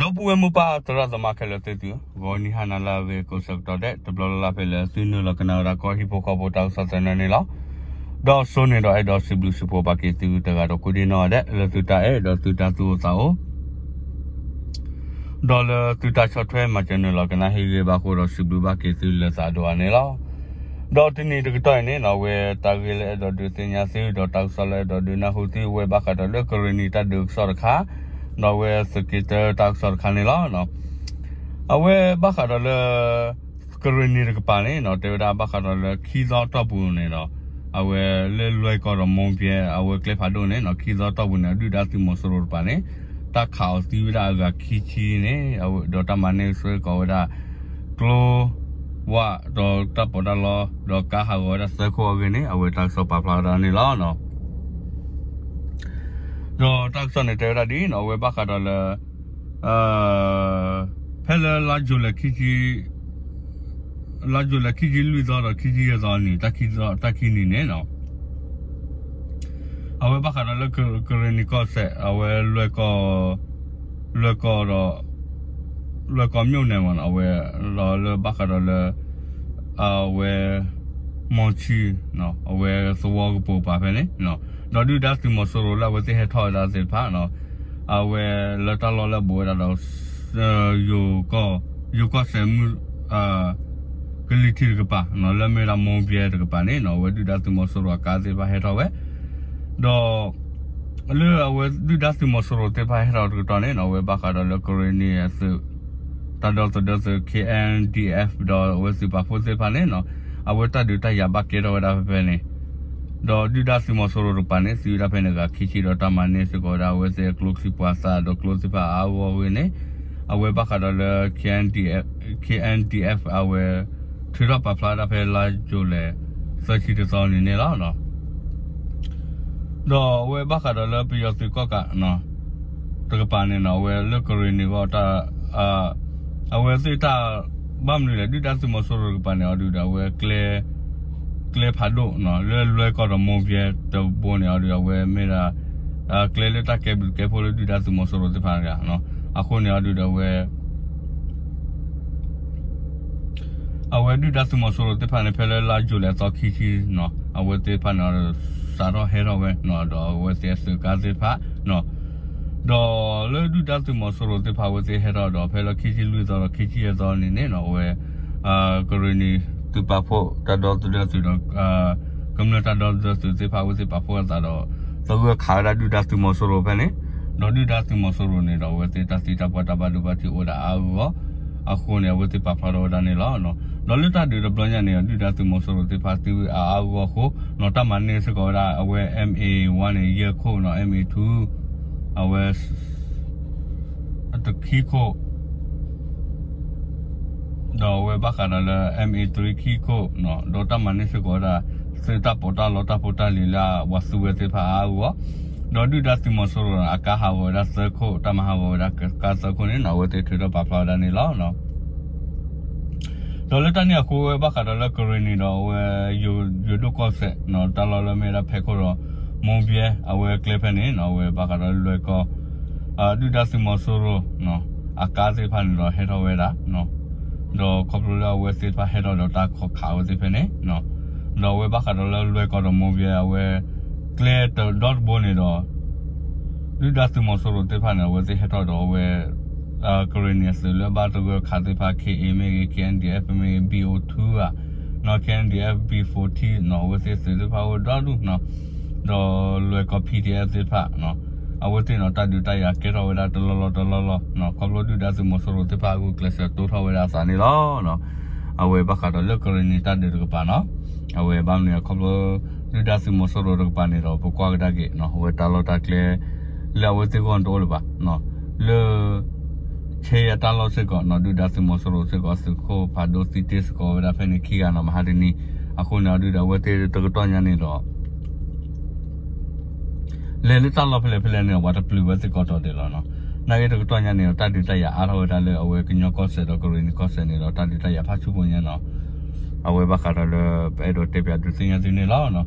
ဒီပုၢ်ဝဲၢ်မိၢ်ပၢ်သရၣ်သမါခဲလၢာ်သ့ၣ်သု, ဂီၤနံၤဟါနၤလၢအဂ့ၤကိးဆၢကတီၢ်ဒဲး တဘျီလၢ်လၢ်ဖဲလၢသုနုာ်လီၤကနၣ်ဝဲဒၣ်ကီၢ်ဟံၣ်ဖိဃီဖိတၢ်ကစီၣ်သနၢၣ်န့ၣ်လီၤ. ဒီးစိန့ၣ်ဒီးအဲၣ်ဒိးစံးဘျုးစံးဖှိၣ်ဘၣ်က့ၤသုတဂၤဒီးကိးဒံနီၢ်ဂၤဒဲး လၢသုတၢ်အဲၣ်ဒီးသုတၢ်သူၣ်အိၣ်သးအိၣ် ဒီးလၢသုတၢ်ဆီၣ်ထွဲမၤစၢၤနုာ်လီၤကနၣ်ဟ့ၣ်ဂံၢ်ဘါအဃိဒီးစံးဘျုးဘၣ်က့ၤသုလၢသးဒိၣ်အါန့ၣ်လီၤ. ဒီးတနံၤတကတီၢ်အံၤန့ၣ်နီၣ် အဝဲတၢ်ဂ့ၢ်လၢအဲၣ်ဒိးဒုးသ့ၣ်ညါသု ဒီးတၢ်ကစီၣ်လၢအဲၣ်ဒိးဒုးနၢ်ဟူသု အဝဲဘၣ်ဃးဒီးလၢကရ့ၣ်နံၤတၢ်ဒုးကစီၣ်တခါ, ဒီးအဝဲသုးက့ၤတၢတၢ်ကစီၣ်တခါန့ၣ်လီၤ. အဝဲဘၣ်ဃးဒီးလၢ ကရ့ၣ်နံၤတကပၤန့ၣ်နီၣ် တဲဝဲဒၣ်ဘၣ်ဃးဒီးလၢခံသီတီၢ်ပူၤန့ၣ်ဒီး အဝဲလၢလွဲၢ်ကီၢ်ဒီးမိၢ်ပျဲ အဝဲကျဲဖးဒိၣ်န့ၣ်နီၣ် ခံသီတီၢ်ပူၤန့ၣ် အဒုၣ်ဒါသုးမီၤစိရိၤတကပၤန့ၣ် တၢ်ခးအီၤသံဝဲဒၣ်အဂၤခံဆံန့ၣ် ဒီးတၢ်မၤန့ၢ်စ့ၢ်ကီးဝဲဒၣ် ကျိ ဝၣ်ဒီးတၢ်ပီးတၢ်လီ ဒီးကါဟးဂီၤဝဲဒၣ်သၢခိၣ်အဂ့ၢ်န့ၣ် အဝဲတၢ်ကစီၣ်ပာ်ဖျါဝဲဒၣ်န့ၣ်လီၤ. ဒီးတၢ်ကစီၣ်န့ၣ်တဲဝဲဒၣ်ဒ်နီၣ် အဝဲဘၣ်ဃးဒီးလၢ ဖဲလၢလါယူၤလံ လါယူၤလံ ခံဆံလွံၢ်သီဒီးခံဆံယဲၢ်သီနံၤ တၢ်ခံနံၤန့ၣ်နီၣ် အဝဲဘၣ်ဃးဒီးလၢကရ့ၣ်နံၤကီၢ်စဲၣ် အဝဲလွဲၢ်ကီၢ် လွဲၢ်ကီၢ်ဒီး လွဲၢ်ကီၢ်မၠိၣ်နဲၣ်မးနီၣ် အဝဲ ဒီးလၢဘၣ်ဃးဒီးလၢ အဝဲ မီၤဆံ အဝဲသဝီကပိာ်ပၤဖဲန့ၣ် ဒီးဒုၣ်ဒါသုးမီၤစိရိၤလၢအဝဲသ့ၣ်ဟဲထီၣ်ဝဲဒၣ်သ့ၣ်တဖၣ် အဝဲလၢတၢ်လီၢ်လၢအဘူးဝဲဒၣ်ဒီး ယိၤကီၢ်စဲၣ်မုၢ် ကလံၤထံးတကပၤ လၢမ့ၢ်ဝဲဒၣ်မိၢ်ပျဲတကပၤန့ၣ်နီၣ် အဝဲဒုၣ်ဒါသုးမီၤစိရိၤအကါသ့ၣ်တဖၣ်ဟဲထီၣ်ဝဲ ဒီး လၢအဝဲဒုၣ်ဒါသုးမီၤစိရိၤသ့ၣ်တဖၣ်ဟဲထီၣ်တကတီၢ်န့ၣ်နီၣ် အဝဲဘၣ်ဃးဒီးလၢကရ့ၣ်နံၤအသုး တၢ်ဒီသဒၢသုး K N D F ဒီးအဝဲသုးပာ်ဖှိၣ်သ့ၣ်တဖၣ်န့ၣ်နီၣ် အဝဲတၢ်ဒုးတၢ်ယၤဘၣ်ကဲထီၣ်ဝဲဒၣ်ဖဲဖဲန့ၣ် ဒီးဒုၣ်ဒါသုးမီၤစိရိၤတကပၤန့ၣ် သံဝဲဒၣ်ဖဲန့ၣ်အဂၤခံဆံဒီးတၢ်မၤန့ၢ်စ့ၢ်ကီးဝဲဒၣ်အဝဲသ့ၣ်အကျိချံပှၤသၣ် ဒီးကျိသ့ၣ်တဖၣ်အါအါဂီၢ်ဂီၢ်အဂ့ၢ်န့ၣ် အဝဲဘၣ်ဃးဒီးလၢ K N D F အဝဲ ထုးထီၣ်ပာ်ဖျါဝဲဒၣ်ဖဲလါယူၤလံ သၢဆံတသီနံၤန့ၣ်လီၤ. ဒီးအဝဲဘၣ်ဃးဒီးလၢပယီၤသုးကီၣ်ကး တကပၤန့ၣ်နီၣ် အဝဲလၢကရ့ၣ်နံၤအဂီၢ် အဝဲသ့ၣ်တၢ် ဘၣ်မနုၤလဲၣ် ဒုၣ်ဒါသုးမီၤစိရိၤတကပၤန့ၣ် အီၤဒုးဒီးအဝဲ ကျဲဖးဒိၣ် လၢလွဲၢ်ကီၢ်ဒီးမိၢ်ပျဲတဘိန့ၣ် အီၤဒုးဒီးအဝဲမ့ၢ်ဒၣ် ကျဲလၢတၢ်ကဲဘျုးကဲဖှိၣ်လၢဒုၣ်ဒါသုးမီၤစိရိၤသ့ၣ်တဖၣ်တဂၤ အဃိန့ၣ် အီၤဒုးဒီးအဝဲ အဝဲဒုၣ်ဒါသုးမီၤစိရိၤသ့ၣ်တဖၣ်န့ၣ် ဖဲလၢလါယူၤလံအသီခံဆံနီၣ် အဝဲသ့ၣ်တဖၣ်န့ၣ် စးထီၣ်ဟဲထီၣ်ဝဲနီၣ် ဒီးအဝဲသ့ၣ်အသုးကါသ့ၣ်တဖၣ်နီၣ် ဒီးလၢဒုၣ်ဒါသုးမီၤစိရိၤသ့ၣ်တဖၣ်အဝဲသ့ၣ်ဟဲထီၣ်ဒီး ဖဲလၢခံဆံလွံၢ်သီဒီးခံဆံယဲၢ်သီနံၤန့ၣ်နီၣ် အဝဲ ကရ့ၣ်နံၤသုးပာ်ဖှိၣ်တၢ်ဒီသဒၢသုးဒီး ကမျၢၢ်တၢ်ဒီသဒၢသုးသ့ၣ်တဖၣ်အဝဲသ့ၣ်ပာ်ဖှိၣ်အသးဒီး သဂၢၢ်ခးဝဲဒၣ်ဒုၣ်ဒါသုးမီၤစိရိၤဖဲန့ၣ် ဒီးဒုၣ်ဒါသုးမီၤစိရိၤန့ၣ်ဒီး အဝဲသ့ၣ်တၢ်သံတၢ်ပှၢ်တၢ်ဘၣ်ဒိဘၣ်ထံးအိၣ်ဝဲဒၣ်အါအါဂီၢ်ဂီၢ် အဃိန့ၣ် အဝဲသ့ၣ်ပာ်ဖျါထီၣ်ဝဲဒၣ်န့ၣ်လီၤ. ဒီးလၢတၢ်ဒုးတဘျီညါန့ၣ် ဒုၣ်ဒါသုးမီၤစိရိၤသ့ၣ်တဖၣ်သံဝဲအါအါဂီၢ်ဂီၢ်အဃိ နီၣ် တၢ်မၤန့ၢ်စ့ၢ်ကီးဝဲဒၣ် အဝဲ M A one န့ၣ် ယဲၢ်ခိၣ်နီၣ် M A two အဝဲ တခံခိၣ် ဒီးအဝဲဘၣ်ဃးဒီးလၢ M A three ခံခိၣ်နီၣ် ဒီးတၢ်မၤန့ၢ်စ့ၢ်ကီးဝဲဒၣ် သုးတၢ်ပီးတၢ်လီတၢ်ဖိတၢ်လံၤလၢအဝဲသူဝဲသ့ၣ်တဖၣ်အါအါဂီၢ်ဂီၢ် ဒီးဒုၣ်ဒါသုးမီၤစိရိၤန့ၣ် အကါဟးဂီၤဝဲဒၣ်သၢခိၣ် တၢ်မၤဟးဂီၤဝဲဒၣ်ကါသၢခိၣ်န့ၣ်နီၣ် အဝဲသ့ၣ်ထုးထီၣ်ပာ်ဖျါဝဲဒၣ်န့ၣ်လီၤ. ဒီးလၢတၢ်န့ၣ်အဃိ အဝဲဘၣ်ဃးဒီးလၢကရ့ၣ်နံၤဒီးအဝဲ ယိၤဒိၣ်ကီၢ်စဲၣ်နီၣ် တၢ်လီၢ်လၢမ့ၢ်ဝဲဒၣ်ဖဲခိၣ်ဒီး မိၢ်ပျဲ အဝဲကျဲဖဲန့ၣ်နီၣ် အဝဲဘၣ်ဃးဒီးလွဲၢ်ကီၢ် ဒုၣ်ဒါသုးမီၤစိရိၤ အကါသ့ၣ်တဖၣ်န့ၣ်ဒီးဟဲထီၣ်ဝဲဒၣ် ဒီးခီဖျိလၢအဝဲသ့ၣ်တဖၣ်ဟဲထီၣ်ဒီးတၢ်ခိးခးဝဲသ့ၣ်ဖဲန့ၣ် ဒီးအဝဲဘၣ်ဃးဒီးလၢလွဲၢ်ကီၢ်ဒီးမိၢ်ပျဲ အဝဲ ကျဲတဒီတဘိန့ၣ်ဒီး ဒုၣ်ဒါသုးမီၤစိရိၤသ့ၣ်တဖၣ်န့ၣ် အဝဲသ့ၣ်ဟဲထီၣ်ဒီးအဝဲ ကရ့ၣ်နံၤအသုးလၢအဘၣ်သဂၢၢ်ခးသ့ၣ်တဖၣ် K A မ့ၢ်ဂ့ၤ K N D F မ့ၢ်ဂ့ၤ B O two ဧါ နီၣ် K N D F B forty နီၣ် အဝဲသ့ၣ်သုးသ့ၣ်တဖၣ်အိၣ်ဒီဒူၣ်နီၣ် ဒီးလွဲၢ်ကီၢ် P D F သ့ၣ်တဖၣ် အဝဲသ့ၣ်နီၣ် တၢ်ဒုးတၢ်ယၤကဲထီၣ်ဝဲဒၣ်တလီၢ်လီၢ်တလီၢ်လီၢ် ခီဖျိဒုၣ်ဒါသုးမီၤစိရိၤသ့ၣ်တဖၣ်အဂုာ်ကျဲးစၢးတိထီၣ်ဝဲဒၣ်အသးန့ၣ်လီၤ. အဝဲဘၣ်ဃးဒီးလၢကရ့ၣ်နံၤတၢ်ဒုးတကပၤနီၣ် အဝဲဘၣ်မနုၤခီဖျိ ဒုၣ်ဒါသုးမီၤစိရိၤတကပၤန့ၣ်ဒီး ပကွၢ်ကဒါက့ၤ အဝဲတၢ်လီၢ်တၢ်ကျဲ လၢအဝဲသ့ၣ်ဂီၢ်တအိၣ်လၢၤဘၣ် လၢ ဆဲးယၤတၢ်လီၢ်စ့ၢ်ကီးနီၣ် ဒုၣ်ဒါသုးမီၤစိရိၤစ့ၢ်ကီး သုးခိၣ်ဖးဒိၣ်သံတ့ၢ်စ့ၢ်ကီးဝဲဒၣ်ဖဲန့ၣ်ခံဂၤနီၣ် မဟါတနံၤ အဃိန့ၣ် အီၤဒုးဒီးအဝဲသ့ၣ်တကတီၢ်ညါန့ၣ်ဒီး လဲၤလၢတၢ်လီၢ်ဖဲလဲၣ်ဖဲလဲၣ်န့ၣ် ပှၤတပျုာ်ဝဲသ့ၣ်ကီးတီၤဒဲးလီၤနီၣ်. နာ်က့တကတီၢ်ညါန့ၣ်ဒီး တၢ်ဒုးတၢ်ယၤအါထီၣ်ဝဲဒၣ်လၢအဝဲကညီကီၢ်စဲၣ်ဒီးကရ့ၣ်နံၤကီၢ်စဲၣ်န့ၣ်ဒီး တၢ်ဒုးတၢ်ယၤဖးဆူပူၤညါနီၣ် အဝဲဘၣ်ဃးဒီးလၢ ပအဲၣ်ဒိးတဲပၠးဒုးသ့ၣ်ညါသုန့ၣ်လီၤနီၣ်.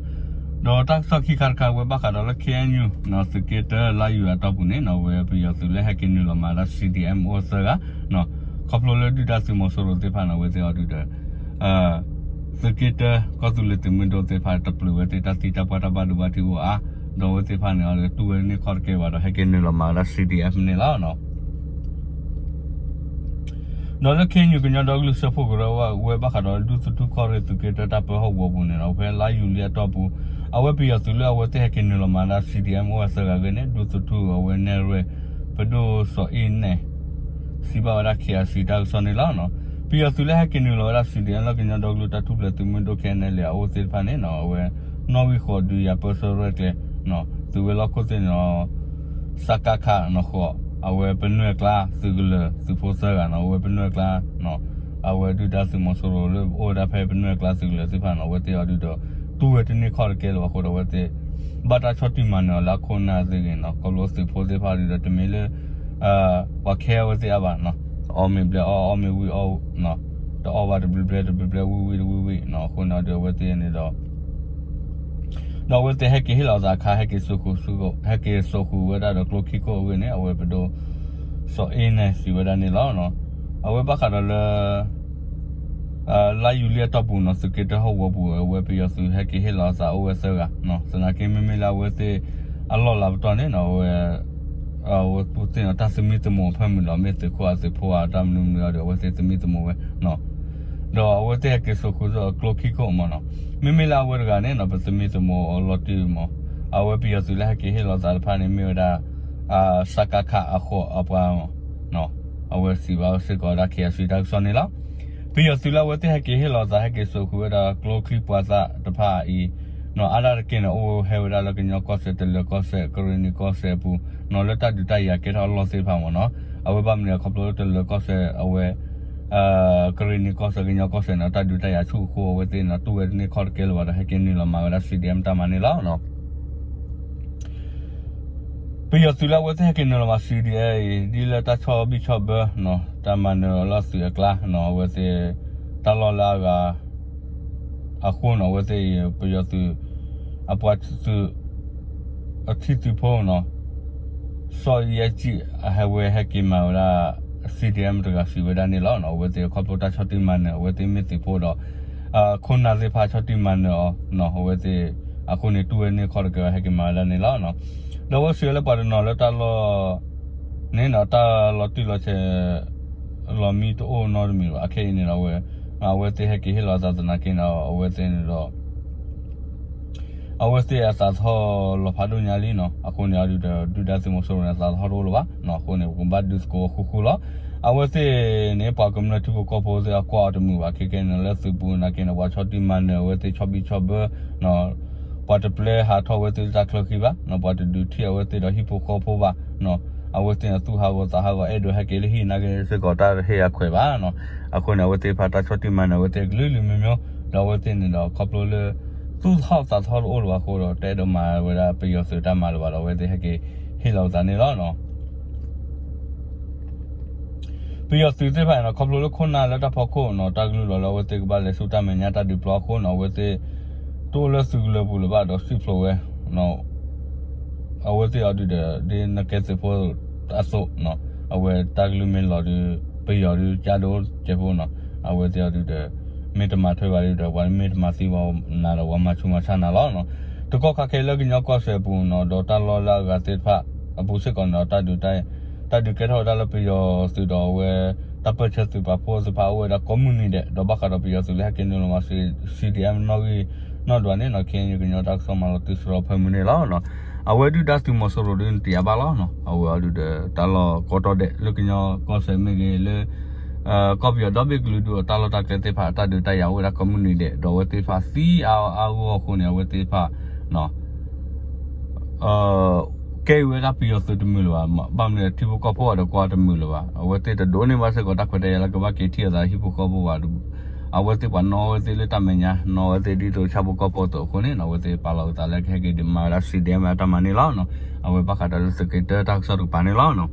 ဒီးတၢ်ကစီၣ်ခံခါတခါဝဲဘၣ်ဃးဒီးလၢ ခ့ၣ်အဲၣ်ယူၣ် သုးက့တၢ လါယူၤအတီၢ်ပူၤန့ၣ်နီၤ အဝဲပယီၤသုးလၢဟဲက့ၤနုာ်လီၤမၤဝဲဒၣ် C D M အိၣ်သၢဂၤ ခီဖျိလၢဒုၣ်ဒါသုးမီၤစိရိၤသ့ၣ်တဖၣ်န့ၣ် အဝဲသ့ၣ်အီၤဒုးဒီး သုးက့တၢ ကီၢ်သူလ့ၤသုးမုၢ်ဒိၣ်သ့ၣ်တဖၣ် တပျုာ်ဝဲသ့ၣ်တၢ်သံတၢ်ပှၢ်တၢ်ဘၣ်ဒိဘၣ်ထံးအိၣ်အါ, ဒီးအဝဲသ့ၣ်တဖၣ်န့ၣ် အီၤဒုးတူၢ်ဝဲန့ၢ်ခီၣ်တကဲဘၣ်ဒီး ဟဲက့ၤနုာ်လီၤမၤဝဲဒၣ် C D M န့ၣ်လီၤ. ဒီးလၢ ခ့ၣ်အဲၣ်ယူၣ် ကညီဒီကလုာ်စၢဖှိၣ်ကရၢဝဲဘၣ်ဃးဒီးဒူသထူၣ်ကီၢ်ရ့ၣ်သုးက့တၢတၢ်ပၢဟီၣ်ကဝီၤပူၤန့ၣ်ဒီး ဖဲလါယူၤလံအတီၢ်ပူၤ အဝဲပယီၤသုးလၢအဝဲသ့ၣ်ဟဲက့ၤနုာ်လီၤမၤဒၣ် C D M အိၣ်ဝဲသၢဂၤအဂ့ၢ်န့ၣ် ဒူသထူၣ်အဝဲနဲၣ်ရွဲၣ် ပဒိၣ်စီၤအ့နဲၣ် စံးဘၣ်ဝဲဒၣ် K R C တၢ်ကစီၣ်န့ၣ်လီၤ. ပယီၤသုးလၢဟဲက့ၤနုာ်လီၤဝဲဒၣ် C D M လၢကညီဒီကလုာ်တၢ်ထူၣ်ဖျဲးသုးမုၢ်ဒိၣ် K N L A အအိၣ်သ့ၣ်တဖၣ်န့ၣ်နီၤ အဝဲ နီၣ်ဂံၢ်ဃိးဒုးယၤပၢဆှၢရဲၣ်ကျဲၤ သုးဝဲၤလီၢ်ခိၣ်သ့ၣ်န့ၣ်ဒီး စကခ နီၣ်ဃိး အဝဲပနွဲၢ်ကျါသုးကလၢၤသုးဖိသၢဂၤနီၤ အဝဲပနွဲၢ်ကျါ အဝဲဒုၣ်ဒါသုးမီၤစိရိၤလၢအိၣ်ဝဲဒၣ်ဖဲပနွဲၢ်ကျါသုးကလၢၤသ့ၣ်တဖၣ်န့ၣ် အဝဲသ့ၣ်အီၤဒုးဒီး တူၢ်ဝဲတန့ၢ်ခီၣ်တကဲလၢၤဘၣ်အဃိဒီး အဝဲသ့ၣ် ဘၣ်တၢ်ဆီၣ်တံၢ်မၤနၢၤအီၤလၢအခိၣ်နၢ်သ့ၣ်ဂ့ၤနီၤ ခီဖျိသုးဖိသ့ၣ်တဖၣ်ဒုးဒီး တမ့ၢ်လၢ ပှၤခဲအဝဲသ့ၣ်အါဘၣ်နီၤ အီမ့ၤဘျဲးအီ အီမ့ၤဝံၤအီ တအီဘၣ်တဘျဲးဘျဲး တဘျဲးဘျဲး ဝံၤဝံၤတဝံၤဝံၤနီၤ အဃိန့ၣ်အီၤဒုးအဝဲသ့ၣ်န့ၣ်ဒီး ဒီးအဝဲသ့ၣ်ဟဲက့ၤဟ့ၣ်လီၤအသးအခါ ဟဲက့ၤစိာ်ဃုာ်ဝဲဒၣ်ဒီးကျိချံခိၣ်အဂ့ၢ်န့ၣ် အဝဲပဒိၣ် စီၤအ့နဲၣ်စံးဝဲဒၣ်န့ၣ်လီၤ. အဝဲဘၣ်ဃးဒီးလၢ လါယူၤလံအတီၢ်ပူၤနီၤ သုးက့တၢဟီၣ်ကဝီၤပူၤ အဝဲပယီၤသုးဟဲက့ၤဟ့ၣ်လီၤအသးအိၣ်ဝဲသၢဂၤ သနာ်က့မ့မ့ၢ်လၢအဝဲသ့ၣ်အလီၢ်လၤပတီၢ်န့ၣ်နီၤ အဝဲ အဝဲသ့ၣ်န့ၣ်တၢ်သမံသမိးအဖၢမုၢ်လီၤ မ့ၢ်သုးခိၣ်အသုးဖိအတၢ်မနုၤမနုၤအီၤဒီး အဝဲသ့ၣ်သမံသမိးဝဲ ဒီးအဝဲသ့ၣ်ဟဲက့ၤစိာ်ဃုာ်ကျိချံခိၣ်မးနီၤ မ့မ့ၢ်လၢအဝဲတဂၤန့ၣ်နီၤ ပသမံသမိးအီၤလီၤတံၢ်မး အဝဲပယီၤသုးလၢဟဲက့ၤဟ့ၣ်လီၤသးတဖၣ်န့ၣ် မ့ၢ်ဝဲဒၣ် စကခ အဃိးအပှၤ အဝဲစံးဘၣ်စ့ၢ်ကီးဝဲဒၣ် K R C တၢ်ကစီၣ်န့ၣ်လီၤ. ပယီၤသုးလၢအဝဲသ့ၣ်ဟဲက့ၤဟ့ၣ်လီၤသး ဟဲက့ၤစိာ်ဃုာ်ဝဲဒၣ်ကျိချံပှၤသးတဖၣ်အံၤ နီၤ အါဒၣ်တက့ၢ်န့ၣ် အိၣ်ဟဲဝဲဒၣ်လၢကညီကီၢ်စဲၣ် တလၢၤကီၢ်စဲၣ် ကရ့ၣ်နံၤကီၢ်စဲၣ်အပူၤ နီၤ လၢတၢ်ဒုးတၢ်ယၤကဲထီၣ်အလီၢ်သ့ၣ်တဖၣ်မးနီၤ အဝဲဘၣ်မနုၤခီဖျိလၢတလၢၤကီၢ်စဲၣ်အဝဲ ကရ့ၣ်နံၤကီၢ်စဲၣ် ကညီကီၢ်စဲၣ်န့ၣ် တၢ်ဒုးတၢ်ယၤဆူၣ်အဃိ အဝဲသ့ၣ်န့ၣ် တူၢ်ဝဲတန့ၢ်ခီၣ်တကဲလၢၤဘၣ်ဒီး ဟဲက့ၤနုာ်လီၤမၤဝဲဒၣ် C D M တၢ်မၤန့ၣ်လီၤ. ပယီၤသုးလၢအဝဲသ့ၣ်ဟဲက့ၤနုာ်လီၤမၤ C D M အံၤ ဒ်လၢတၢ်ဆီၣ်ဘံၣ်ဆီၣ်ဘၢ တၢ်မၤနၢၤအီၤလၢသုးအကျါ အဝဲသ့ၣ် တၢ်လီၢ်လၢအဂၤ အဃိန့ၣ် အဝဲသ့ၣ်အံၤ ပယီၤသုး အပှၤသုး အထံသုးဖိနီၤ စီၤယဲကံၣ် အဟဲဝဲဟဲက့ၤမၤဝဲဒၣ် C D M တဂၤစံးဝဲဒၣ်န့ၣ်လီၤ. အဝဲသ့ၣ်ခီဖျိတၢ်ဆီၣ်တံၢ်မၤနၢၤ အဝဲသ့ၣ်မ့ၢ်သုးဖိဒီး ခိၣ်နၢ်သ့ၣ်တဖၣ်ဆီၣ်တံၢ်မၤနၢၤအီၤ အဝဲသ့ၣ် အဃိန့ၣ် တူၢ်ဝဲန့ၢ်ခီၣ်တကဲ ဟဲက့ၤမၤဝဲဒၣ်န့ၣ်လီၤ. ဒီးအဝဲစံးဝဲလၢပှၤတနီၤလၢတၢ်လီၢ် န့ၣ်ဒီးတၢ်လီၤတံၢ်လီၤဆဲး လီၤမံတအိၣ်နီတမံၤဘၣ်. အခဲအံၤန့ၣ်ဒီး အဝဲသ့ၣ်ဟဲက့ၤဟ့ၣ်လီၤသးသနာ်က့န့ၣ် အဝဲသ့ၣ်န့ၣ်ဒီး အဝဲသ့ၣ်အသးသဟီၣ်လီၤဖးဒိၣ်ညါလံနီၤ. အဃိန့ၣ် အဒုးဒီး ဒုၣ်ဒါသုးမီၤစိရိၤန့ၣ် အသးသဟီၣ်တအိၣ်လၢၤဘၣ်နီၤ. အဃိန့ၣ် ပကဘၣ်ဒုးသကိးဃူဃူလီၤ. အဝဲသ့ၣ်န့ၣ် ပှၤကမျၢၢ်ထံဖိကီၢ်ဖိသ့ၣ်အကွၢ်အီၤတမုာ်ဘၣ်. ခဲကဲန့ၣ် လၢသုးပူၤနာ်က့န့ၣ် ပှၤဆီၣ်တံၢ်မၤနၢၤအဝဲသ့ၣ် ဆီၣ်ဘံၣ်ဆီၣ်ဘၢ ပှၤတပျဲဟးထီၣ်အဝဲသ့ၣ်လၢတၢ်ချၢခံဘၣ်နီၤ. ပှၤတဒုးထံၣ်အဝဲသ့ၣ်ဒီးဟံၣ်ဖိဃီဖိဘၣ်နီၤ. အဝဲသ့ၣ်န့ၣ် သူၣ်ဟးဂီၤသးဟးဂီၤ အဲၣ်ဒိးဟဲက့ၤလၢဟံၣ်နာ်က့ စ့ၢ်ကီးတၢ်တဟ့ၣ်အခွဲးဘၣ်နီၤ. အဃိန့ၣ် အဝဲသ့ၣ်တဖၣ်တၢ်ဆီၣ်တံၢ်မၤနၢၤအဝဲသ့ၣ်ကလုာ်ကလုာ်မ့ၢ်မ့ၢ် ဒီးအဝဲသ့ၣ်န့ၣ်ဒီး ခီဖျိလၢ သူၣ်ဟးသးသဟီၣ်တအိၣ်လၢၤဘၣ်အဃိဒီး တအဲၣ်ဒိးမၤဝဲဒၣ်ပယီၤသုးတၢ်မၤလၢၤဘၣ်ဒီး အဝဲသ့ၣ်ဟဲက့ၤဟ့ၣ်လီၤအသးန့ၣ်လီၤ. ပယီၤသုးသ့ၣ်တဖၣ်န့ၣ် ခီဖျိလၢခိၣ်နၢ်လၢတၢ်ဖီခိၣ်နီၤ တၢ်ကလုၢ်လီၤလၢအဝဲသ့ၣ်ကဘၣ်လဲၤဆူတၢ်မဲာ်ညါတၢ်ဒုးပျီအဃိနီၤ အဝဲသ့ၣ် တအိၣ်လၢသုးကလၢၤပူၤလၢၤဘၣ်ဒီးစံၣ်ဖျိးဝဲ အဝဲသ့ၣ်အီၤဒုးဒီး ဒ်နကဲသုးဖိအသိးနီၤ အဝဲတၢ်ကလုၢ်မ့ၢ်လီၤဒုး ပယီၤဒုးကၢ်ဒိၣ်ကဲးဖိနီၤ အဝဲသ့ၣ်အီၤဒုးဒီး မ့ၢ်တမၤထွဲဘၣ်ဒုးဒီး ပှၤမ့ၢ်တမၤသံဘၣ်နၤဒီး ပှၤမၤဆူးမၤဆါနၤလီၤ. တကီၢ်ခါခဲအံၤလၢကညီကီၢ်စဲၣ်အပူၤနီၤ ဒီးတၢ်လီၢ်လၢအဂၤသ့ၣ်တဖၣ်အပူၤစ့ၢ်ကီးန့ၣ်ဒီး တၢ်ဒုးကဲထီၣ်ဝဲဒၣ်လၢပယီၤသုးဒီးအဝဲ တၢ်ပၢၢ်ဆၢသုးပာ်ဖှိၣ်သ့ၣ်တဖၣ်အိၣ်ဝဲဒၣ်ကိးမုၢ်နံၤဒဲး ဒီးဘၣ်ဃးဒီးပယီၤသုးလၢဟဲက့ၤနုာ်လီၤမၤ C D M နီၣ်ဂံၢ်နီၣ်ဒွးန့ၣ်နီၤ ခဲအံၤကညီတၢ်ကစီၣ်မၤလီၤတံၢ်စရီဖၢမုၢ်န့ၣ်လီၤ. အဝဲဒုၣ်ဒါသုးမီၤစိရိၤဒုးနတံၢ်အါဘၣ်လီၤနီၤ အဝဲအီၤဒုးဒီး တၢ်လီၢ်ကိးတီၤဒဲးလၢကညီကီၢ်စဲၣ်မ့ၢ်ဂ့ၤလၢ ကီၢ်ပယီၤဒီဘ့ၣ်ကလုာ်ဒူၣ်အတၢ်လီၢ်တၢ်ကျဲသ့ၣ်တဖၣ် တၢ်ဒုးတၢ်ယၤအိၣ်ဝဲဒၣ်ကိးမုၢ်နံၤဒဲး ဒီးအဝဲသ့ၣ်တဖၣ်သံအါအါဂီၢ်ဂီၢ်အဃိန့ၣ် အဝဲသ့ၣ်တဖၣ် ကဲဝဲဒၣ်ပယီၤသုးတမုာ်လၢၤဘၣ်, ဘၣ်မနုၤထံဖိကီၢ်ဖိအီၤဒီးကွၢ်တမုာ်လၢၤဘၣ်. အဝဲသ့ၣ်တဒိးန့ၢ်ဘၣ်စ့ၢ်ကီးတၢ်ခွဲးတၢ်ယာ်လၢကဘၣ်က့ၤထံၣ်အသးဟံၣ်ဖိဃီဖိဘၣ်. အဝဲသ့ၣ်ပှၤနီၣ်ဝဲသ့ၣ်လၢတၢ်မဲာ်ညါ နီၣ်ဝဲသ့ၣ်ဒ်သိးဆၣ်ဖိကီၢ်ဖိအသိးအဃိန့ၣ် အဝဲသ့ၣ်ပာ်လီၤအသးလၢကဟဲက့ၤဒုးမၤဝဲဒၣ် C D M အတၢ်မၤန့ၣ်လီၤ. အဝဲဘၣ်ဃးဒီးလၢသုးက့တၢတၢ်ကစီၣ်တကပၤန့ၣ်လီၤ.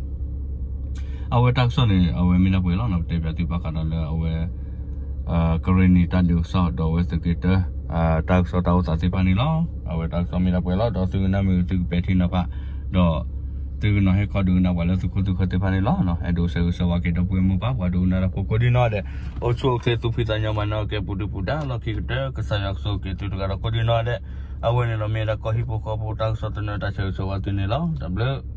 အဝဲတၢ်ကစီၣ်န့ၣ် အဝဲမ့ၢ်ဒၣ်ပှဲၤလီၤနီၤ ပတဲပၠးသုဘၣ်ဃးဒီးလၢအဝဲ ကရ့ၣ်နံၤတၢ်ဒုးကစီၣ်ဒီးအဝဲသုးက့တၢ တၢ်ကစီၣ်တၢ်အိၣ်သးသ့ၣ်တဖၣ်န့ၣ်လီၤ. အဝဲတၢ်ကစီၣ်မ့ၢ်ဒၣ်ပှဲၤလီၤ ဒီးသုကနၣ်မ့ၢ်ဂ့ၤ သုကပဲာ်ထံနီၤဖး ဒီး သုကနီၤဟဲခီဒုးကနၣ်ပှၤလၢသုခိၣ်သုဃၢၤသ့ၣ်တဖၣ်န့ၣ်လီၤ. အဲၣ်ဒိးဆၢဂ့ၤဆၢဝါက့ၤဒီပုၢ်ဝဲၢ်မိၢ်ပၢ် ပှၤဒိကနၣ်တၢ်ဖိကိးဒံနီၢ်ဒဲး အိၣ်ဆူၣ်အိၣ်ချ့ သူၣ်ဖှံသးညီ မၤနၢၤက့ၤ ပူၤဒုပူၤဒါ လီၢ်ခံကတၢၢ် ကစၢ်ယွၤကဆိၣ်ဂ့ၤက့ၤသုတဂၤဒီးကိးဒံနီၢ်ဒဲး. အဝဲန့ၣ်ဒီးမ့ၢ်ဒၣ်ကီၢ်ဟံၣ်ဖိဃီဖိတၢ်ကစီၣ်သနၢၣ်တၢ်ဆၢဂ့ၤဆၢဝါသုန့ၣ်လီၤ. တၢ်ဘျုး